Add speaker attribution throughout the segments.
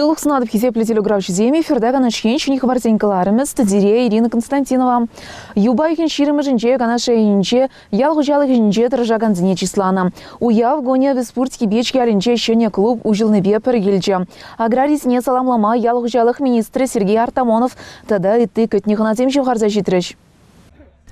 Speaker 1: Сывлӑх сунатӑп хисеплӗ телекуравҫӑсем. Эфирта Канаш ен ҫӗнӗ хыпарсен кӑларӑмӗ студире Ирина Константинова. Юпа уйӑхӗн ҫирӗмӗшӗнче Канаш районӗнче ял хуҫалӑхӗнче тӑрӑшакансене чысланӑ. Уяв кунӗ Вӗспурт Кипеч ялӗнче ҫӗнӗ клуб уҫӑлнипе пӗр килчӗ. Аграрисене саламлама ял хуҫалӑх министрӗ Сергей Артамонов тата ытти кӗтнӗ хӑнасем ҫывхарса ҫитрӗҫ.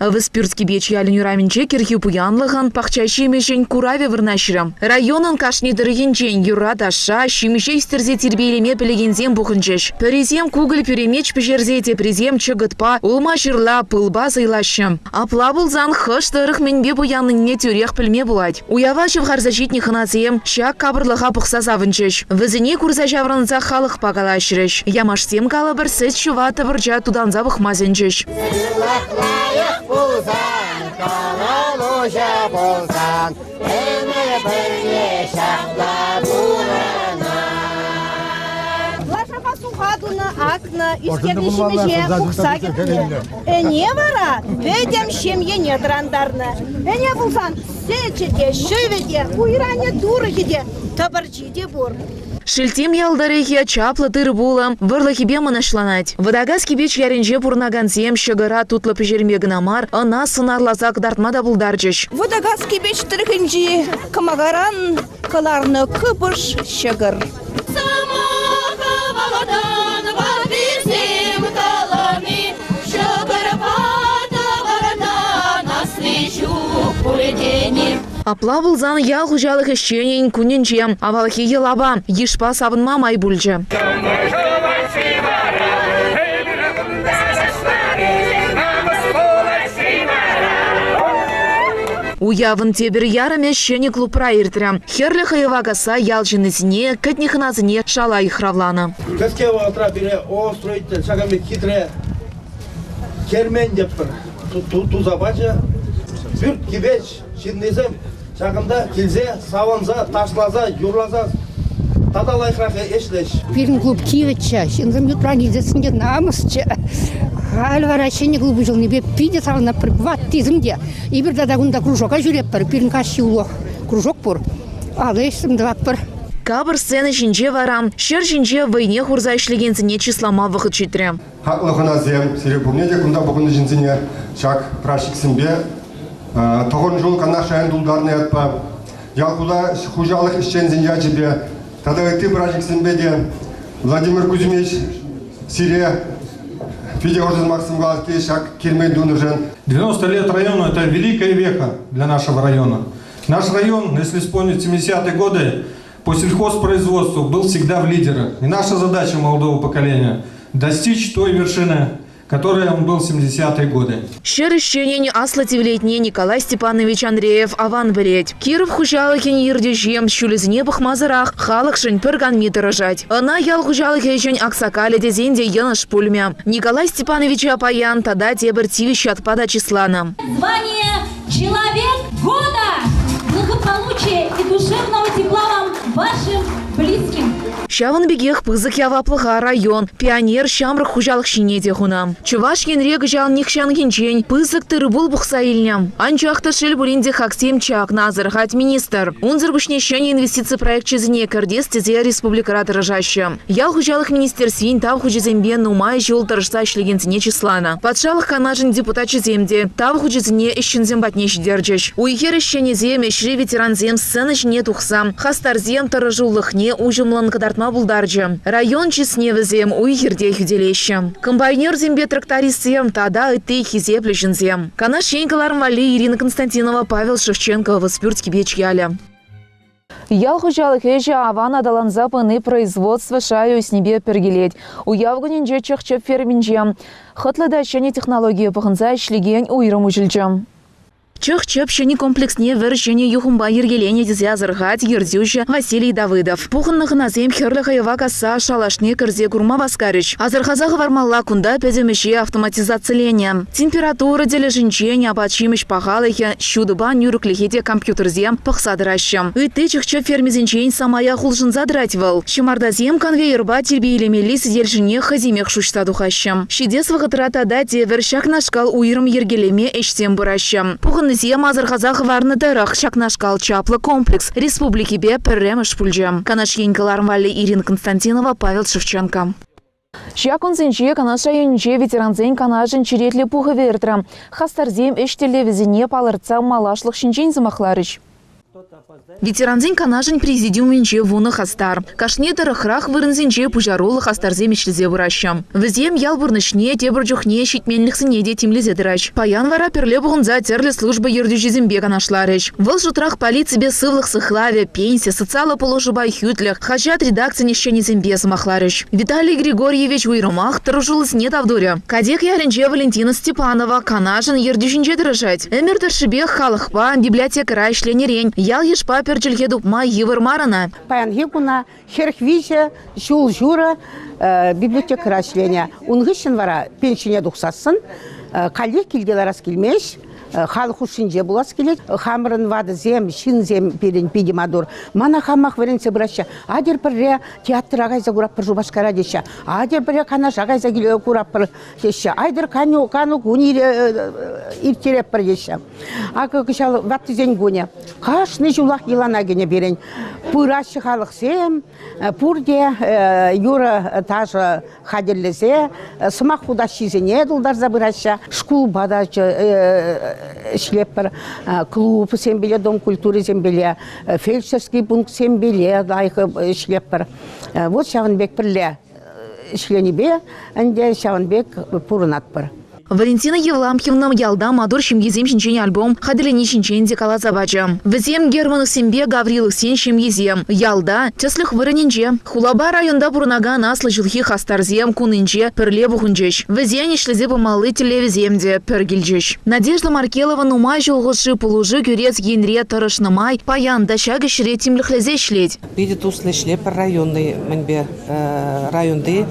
Speaker 1: Вӗспӳрт Кипеч ялӗн урамӗнче кӗрхи пуянлӑхӑн, пахча ҫимӗҫӗн куравӗ вырнаҫрӗ. Районӑн кашни тӑрӑхӗнчен юрра-ташша, ҫимӗҫе ӳстерсе тирпейлеме пӗлекенсем пухӑнчӗҫ. Пӗрисем кукӑль-пӳремеч пӗҫерсе, теприсем чӑкӑтпа, улма-ҫырла, пылпа сӑйлаҫҫӗ. Апла пулсан хӑш тӑрӑх мӗнпе пуяннине тӳрех пӗлме пулать. Уява ҫывхарса ҫитнӗ хӑнасем ҫак капӑрлӑха пӑхса савӑнчӗҫ. Вӗсене курса ҫаврӑнса халӑхпа калаҫрӗҫ. Ямашсем, калӑпӑр, сӗт-ҫӑва тӑпӑрча тутанса пӑхма сӗнчӗҫ.
Speaker 2: Сывлӑх лайӑх пулсан, кӑмӑл уҫӑ пулсан, ӗмӗр пӗрле ҫапла пурӑнар.
Speaker 3: Лашапа суха тунӑ, акнӑ, ӳстернӗ ҫимӗҫе пухса кӗртнӗ. Ӗне вара пӗтӗм ҫемьене тӑрантарнӑ. Ӗне пулсан сӗчӗ те, ҫӑвӗ те, уйранӗ турӑхӗ те, тӑпӑрчи те пур.
Speaker 1: Шелтем ял тӑрӑхӗ чаплӑ тыр-пулӑ вӑрлӑхӗпе мӑнаҫланать. Вӑтакас Кипеч ялӗнче пурӑнакансем ҫӑкӑра тутлӑ пӗҫерме кӑна мар, ӑна сӑнарласа кӑтартма та пултарчӗҫ.
Speaker 3: Вӑтакас Кипеч тӑрӑхӗнчи кӑмакаран кӑларнӑ кӑпӑш ҫӑкӑр.
Speaker 2: Сӑмаха ватан ваттисем калани ҫӑкӑрпа тӑвартан асли ҫук пуль тени.
Speaker 1: Апла пулсан ял хуҫалӑх ӗҫченӗн кунӗнче авалхи йӑлапа йышпа савӑнма май пулчӗ. Уявӑн тепӗр ярӑмӗ ҫӗнӗ клубра иртрӗ. Хӗрлӗ хӑйӑва касса ял ҫыннисене, кӗтнӗ хӑнасене шала йыхравланӑ.
Speaker 4: Кӗске вӑхӑтра пире О строитель ҫакӑн пек хитре кермен тетпӗр туса пачӗ. Пӳрт Кипеч ҫыннисем ҫакӑнта килсе савӑнса, ташласа, юрласа тата лайӑхрах ӗҫлӗҫ.
Speaker 5: Пирӗн клуб кивӗччӗ, ҫынсем ютран килсессӗн те намӑсчӗ. Халь вара ҫӗнӗ клуб уҫӑлнипе питӗ савӑнатпӑр. Ваттисем те. Эпир тата кунта кружока ҫӳретпӗр. Пирӗн каҫхи улах кружок пур. Алӑ ӗҫсем тӑватпӑр.
Speaker 1: Капӑр сцена ҫинче вара ҫӗр ҫинче вӑйне хурса ӗҫлекенсене чыслама вӑхӑт ҫитрӗ.
Speaker 6: Хаклӑ хӑнасем, сире пурне те кунта пухӑннӑ ҫынсене ҫак праҫниксемпе тӑхӑр ҫул Канаш район тултарнӑ ятпа ял хуҫалӑх ӗҫченсен ячӗпе тата ытти праҫниксемпе те Владимир Кузьмич сире питӗ ӑшӑ сӑмахсем калас ҫак кермен тунӑшӑн.
Speaker 7: 90 лет району – это великая веха для нашего района. Наш район, если вспомнить 70-е годы, по сельхозпроизводству был всегда в лидерах. И наша задача молодого поколения – достичь той вершины, которой он был в 70-е годы.
Speaker 1: Ҫӗр ӗҫченӗн аслӑ тивлетне Николай Степанович Андреев аван пӗлет. Киров хуҫалӑхӗн ертӳҫи ҫулӗсене пӑхмасӑрах халӑхшӑн пӗр канми тӑрӑшать. Ӑна ял хуҫалӑхӗ ӗҫӗн аксакалӗ тесен те йӑнӑш пулмӗ. Николай Степановича паян тата тепӗр тивӗҫ ятпа та чысланӑ.
Speaker 2: Звание «Человек года» благополучия и душевного тепла вам, вашим близким.
Speaker 1: Ҫавӑн пекех пысӑк яваплӑха район, пионер ҫамрӑк хуҫалӑх ҫине те хунӑ. Чӑваш Енре кӑҫал нихҫанхинчен пысӑк тыр-пул пухса илнӗ. Анчах та шел пулин те хаксем чакнӑ, асӑрхать министр. Унсӑр пуҫне ҫӗнӗ инвестици проекчӗсене кӗртес тесе республикӑра тӑрӑшаҫҫӗ. Ял хуҫалӑх министерствин Тав хучӗсемпе нумай ҫул тӑрӑшса ӗҫлекенсене чысланӑ. Патшалӑх Канашӗн депутачӗсем те Тав хучӗсене ӗҫченсем патне ҫитерчӗҫ. Уй-хир ӗҫченӗсем, ӗҫри ветерансем сцена ҫине тухса хастарсем тӑрӑшулӑхне уҫӑмлӑн кӑтартма пултарчӗ. Район чысне вӗсем уй-хирте хӳтӗлеҫҫӗ. Комбайнерсемпе трактористсем тата ытти хисеплӗ ҫынсем. Канаш ен кӑларӑм валли Ирина Константинова, Павел Шевченко, Вӑспӳрт Кипеч ялӗ. Ял хуҫалӑх ӗҫӗ аван аталанса пыни производство шайӗ ӳснипе пӗр килет. Уяв кунӗнче чӑх-чӗп ферминче хӑтлӑ та ҫӗнӗ технологие пӑхӑнса ӗҫлекен уйрӑм уҫӑлчӗ. Чӑх-чӗп ҫӗнӗ комплексне вӗр ҫӗнӗ юхӑмпа йӗркеленӗ тесе асӑрхать ертӳҫӗ Василий Давыдов. Пухӑннӑ хӑнасем хӗрлӗ хӑйӑва касса шалашне кӗрсе курма васкарӗҫ. Асӑрхаса хӑвармалла, кунта пӗтӗм ӗҫе автоматизациленӗ. Температура тӗлӗшӗнчен апат-ҫимӗҫ пахалӑхӗ, ҫутӑпа нӳрӗклӗхе те компьютерсем пӑхса тӑраҫҫӗ. Ытти чӑх-чӗп фермисенчен самаях улшӑнса тӑрать вӑл. Ҫӑмартасем конвейерпа тирпейлемелли сӗтел ҫине хӑйсемех шуҫса тухаҫҫӗ. Ҫитес вӑхӑтра тата тепӗр ҫакнашкал уйрӑм йӗркелеме ӗҫсем пыраҫҫӗ. Пухӑннисем Пухӑннисем асӑрхаса хӑварнӑ тӑрӑх, ҫакнашкал чаплӑ комплекс республикипе пӗрремӗш пулчӗ. Канаш ен кӑларӑм валли Ирина Константинова, Павел Шевченко. Ҫак кунсенче Канаш районӗнче ветерансен канашӗн черетлӗ пухӑвӗ иртрӗ. Хастарсем ӗҫ тӗллевӗсене палӑртса малашлӑх ҫинчен сӑмахларӗҫ. Ветерансен канашӗн президиумӗнче вунӑ хастар. Кашни тӑрӑхрах вырӑнсенче пуҫаруллӑ хастарсем ӗҫлесе пыраҫҫӗ. Вӗсем ял пурнӑҫне тепӗр чухне ҫитменлӗхсене те тимлесе тӑраҫ. Паян вара пӗрле пухӑнса тӗрлӗ служба ертӳҫисемпе канашларӗҫ. Вӑл шутрах полиципе сывлӑх сыхлавӗ, пенси, социаллӑ пулӑшупа хӳтлӗх, хаҫат редакцийӗн ӗҫченӗсемпе сӑмахларӗҫ. Виталий Григорьевич уйрӑмах тӑрӑшуллисене тав турӗ. Катек ялӗнче Валентина Степанова Канашӑн ертӳҫинче тӑрӑшать. Ӗмӗр тӑршшӗпех халӑхпа библиотекӑра ӗҫленӗрен ял-йышпа пӗр чӗлхе тупма йывӑр мар ӑна.
Speaker 8: Паянхи куна 43 ҫул ҫурӑ библиотекӑра ӗҫленӗ. Ун хыҫҫӑн вара пенсине тухсассӑн каллех килте ларас килмест. Халӑх хушшинче пулас килет. Хамӑрӑн ватӑсем, ҫынсем пирӗн питӗ маттур. Мана хамах вӗрентсе пыраҫҫӗ. Атьӑр пӗрре театра кайса кураппӑр Шупашкара теҫҫӗ. Атьӑр пӗрре Канаша кайса кураппӑр теҫҫӗ. Айтӑр кану, кану кунӗ ирттеретпӗр теҫҫӗ. Акӑ кӑҫал ваттисен кунӗ. Кашни ҫулах йӑлана кӗнӗ пирӗн. Пыраҫҫӗ халӑхсем, пурте юрӑ, ташӑ хатӗрлесе сӑмах хутаҫҫисене тултарса пыраҫҫӗ. Шкулпа та ӗҫлетпӗр, клубсемпеле, дом культурисемпеле, фельдшерский пунктсемпеле лайӑх ӗҫлетпӗр. Вот ҫавӑн пек пӗрле ӗҫленипе ӗнтӗ ҫавӑн пек пурӑнатпӑр.
Speaker 1: Валентина Евлампьевна ялта маттур ҫемьесем ҫинчен альбом хатӗрлени ҫинчен те каласа пачӗ. Вӗсем Германовсемпе Гавриловсен ҫемйисем. Ялта, тӗслӗх вырӑнӗнче. Хулапа районта пурӑнакан аслӑ ҫулхи хастарсем кунӗнче пӗрле пухӑнчӗҫ. Вӗсен ӗҫлесе пымалли тӗллевӗсем те пӗр килчӗҫ. Надежда Маркелова нумай ҫул хушши пулӑшу кӳрес енре тӑрӑшнӑ май паян та ҫак ӗҫре тимлӗхлесе ӗҫлет.
Speaker 9: Питӗ туслӑ ӗҫлетпӗр районти мӗнпе районти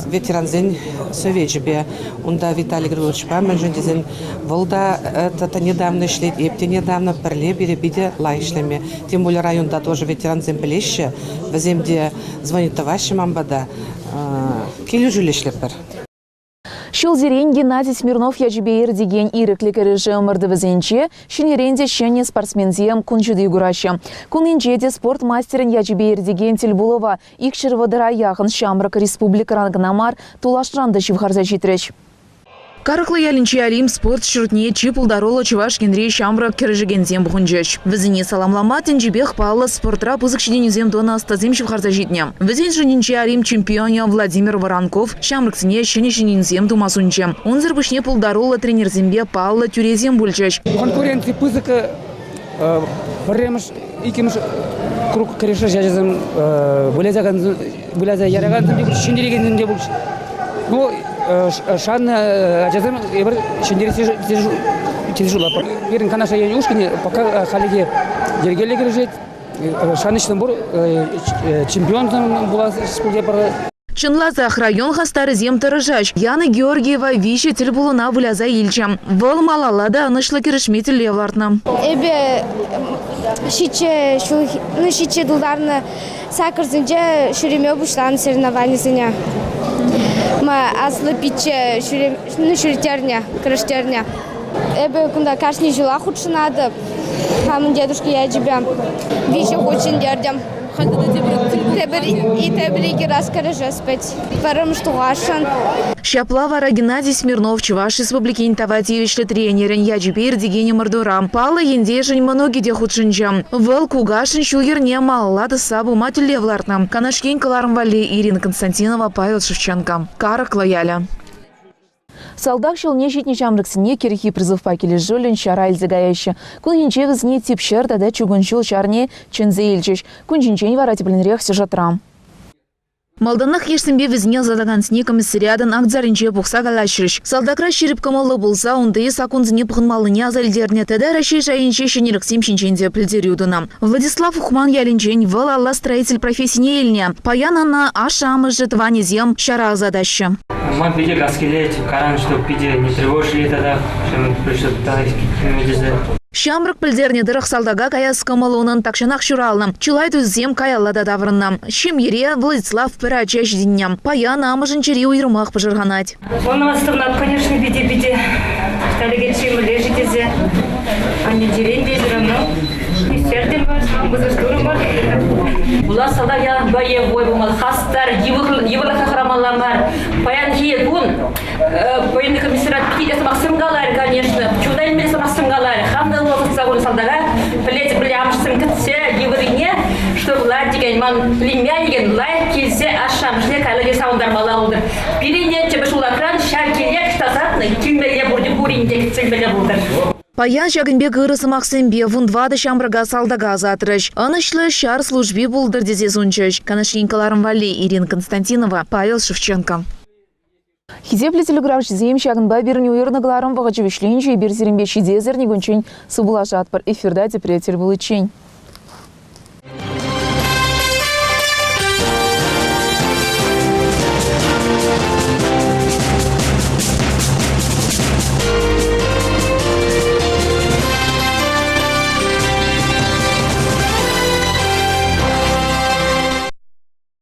Speaker 9: ветерансен совечӗпе. Унта Виталий Григорьевичпа мӗншӗн тесен вӑл та тата недавно ӗҫлет, эп те недавно пӗрле пире питӗ лайӑх ӗҫлеме. Тем более районта тоже ветерансем пӗлеҫҫӗ, вӗсем те звонить тӑваҫҫӗ ман пата. Килӗшӳллӗ ӗҫлетпӗр.
Speaker 1: Ҫулсерен Геннадий Смирнов ячӗпе иртекен ирӗклӗ кӗрешӳ ӑмӑртӑвӗсенче ҫӗнӗрен те ҫӗнӗ спортсменсем кун ҫути кураҫҫӗ. Кунӗнче те спорт мастерӗн ячӗпе иртекен тӗлпулӑва икҫӗр вӑтӑра яхӑн ҫамрӑк республикӑран кӑна мар, тулашран та ҫывхарса ҫитрӗҫ. Карӑклӑ ялӗнчи Олимп спорт ҫуртне чи пултаруллӑ Чӑваш Енри ҫамрӑк кӗрешекенсем пухӑнчӗҫ. Вӗсене саламлама тӗнчипех паллӑ спортра пысӑк ҫитӗнӳсем тунӑ ӑстасем ҫывхарса ҫитнӗ. Вӗсен шутӗнче Олимп чемпионӗ Владимир Воронков ҫамрӑксене ҫӗнӗ ҫитӗнӳсем тума сунчӗ. Унсӑр пуҫне пултаруллӑ тренерсемпе паллӑ тӳресем пулчӗҫ.
Speaker 10: Конкуренци пысӑк пӗрремӗш, иккӗмӗш круг кӗрешӳ ачасем выляса яракансем те пулчӗҫ, ҫӗнтерекенсем те пулчӗҫ. Ну, шаннӑ ачасем эпир ҫӗнтересси тесе шутлатпӑр. Пирӗн Канаш районӗн ушкӑнӗ пока хальлӗхе йӗркеллӗ кӗрешет. Шанӑҫлӑ пур, чемпионсем пулас пултӑпӑр.
Speaker 1: Чӑнласах район хастарӗсем тӑрӑшаҫ. Яна Георгиева виҫӗ тӗл пулуна выляса илчӗ. Вӑл малалла та ӑнӑҫлӑ кӗрешме тӗллев лартнӑ.
Speaker 11: Эпӗ ҫиччӗ ҫул, ну ҫиччӗ тултарнӑ саккӑрсенче ҫӳреме пуҫланӑ соревнованисене. Аслӑ пичче ҫӳретернӗ, кӗрештернӗ. Эпӗ кунта кашни ҫулах хутшӑнатӑп. Хамӑн дедушка ячӗпе виҫӗ хут ҫӗнтертӗм. Тепӗр икӗ раз кӗрешес пӗт. Пӗрремӗш тухасшӑн.
Speaker 1: Ҫапла вара Геннадий Смирнов Чӑваш Республикин тава тивӗҫлӗ тренерӗн ячӗпе иртекен ӑмӑртура паллӑ ентешӗн мӑнукӗ те хутшӑнчӗ. Вӑл кукашшӗн ҫул-йӗрне малалла тӑсса пыма тӗллев лартнӑ. Канаш ен кӑларӑм валли Ирина Константинова, Павел Шевченко. Карӑклӑ ялӗ. Салтак ҫулне ҫитнӗ ҫамрӑксене кӗрхи призывпа килӗшӳллӗн ҫара илсе каяҫҫӗ. Кунхинче вӗсене типҫӗр тата чукун ҫул ҫарне чӗнсе илчӗҫ. Кун ҫинчен вара тӗплӗнрех сюжетра. Малтанах яшсемпе вӗсене ӑсатакансене комиссариатӑн акт залӗнче пухса калаҫрӗҫ. Салтакра ҫирӗп кӑмӑллӑ пулса унти саккунсене пӑхӑнмаллине аса илтернӗ тата Раҫҫей шайӗнчи ҫӗнӗлӗхсем ҫинчен те пӗлтерӳ тунӑ. Владислав Ухман ялӗнчен вӑл алла строитель профессине илнӗ. Паян ӑна ашшӗ-амӑшӗ тӑванӗсем ҫара ӑсатаҫҫӗ.
Speaker 12: Ман питӗ кас килет, каран, что питӗ не тревожили тогда, тесе.
Speaker 1: Ҫамрӑк пӗлтернӗ тӑрӑх салтака каяс кӑмӑл унӑн тахҫанах ҫуралнӑ. Чылай туссем каялла та таврӑннӑ. Ҫемьере Владислав пӗр ача ҫитӗннӗ. Паян амӑшӗн чӗри уйрӑмах пӑшӑрханать.
Speaker 13: Волноваться тӑвӑнать, конечно, питӗ-питӗ. Талӗкеччи мӗнле-ши тесе. Аннечерен те все равно ӳстертӗмӗр, пысӑк турӑмӑр.
Speaker 14: Пулас салтак ялан боевой пулмалла, хастар, йывӑрлӑха хӑрамалла мар. Паянхи кун военный комиссариат питӗ сӑмахсем каларӗ, конечно, чуна илмелли сӑмахсем каларӗ. Хам та ывӑл сутса салтака, пӗлет, пӗле амӑшсем кӗтсе йывӑррине, что лайӑх текен, ман племянникӗн лайӑх килсе ашшӗ-амӑшне каллех савӑнтармалла пултӑр. Пирене тӗпӗ шулакран ҫав киле тасатнӑ, килмелле пурте пурин те кӗтсе илмелле пултӑр.
Speaker 1: Паян ҫакӑн пек ырӑ сӑмахсемпе вунтӑватӑ ҫамрӑка салтака ӑсатрӗҫ. Ӑнӑҫлӑ ҫар служби пултӑр тесе сунчӗҫ. Канаш ен кӑларӑм валли Ирина Константинова, Павел Шевченко. Хисеплӗ телеграфҫӑсем, ҫакӑнпа пирӗн уйӑрнӑ кӑларӑм вӑхӑчӗ вӗҫленчӗ. Эпир сирӗнпе ҫитес эрнекунччен сывпуллашатпӑр. Эфирта тепре тӗл пуличчен.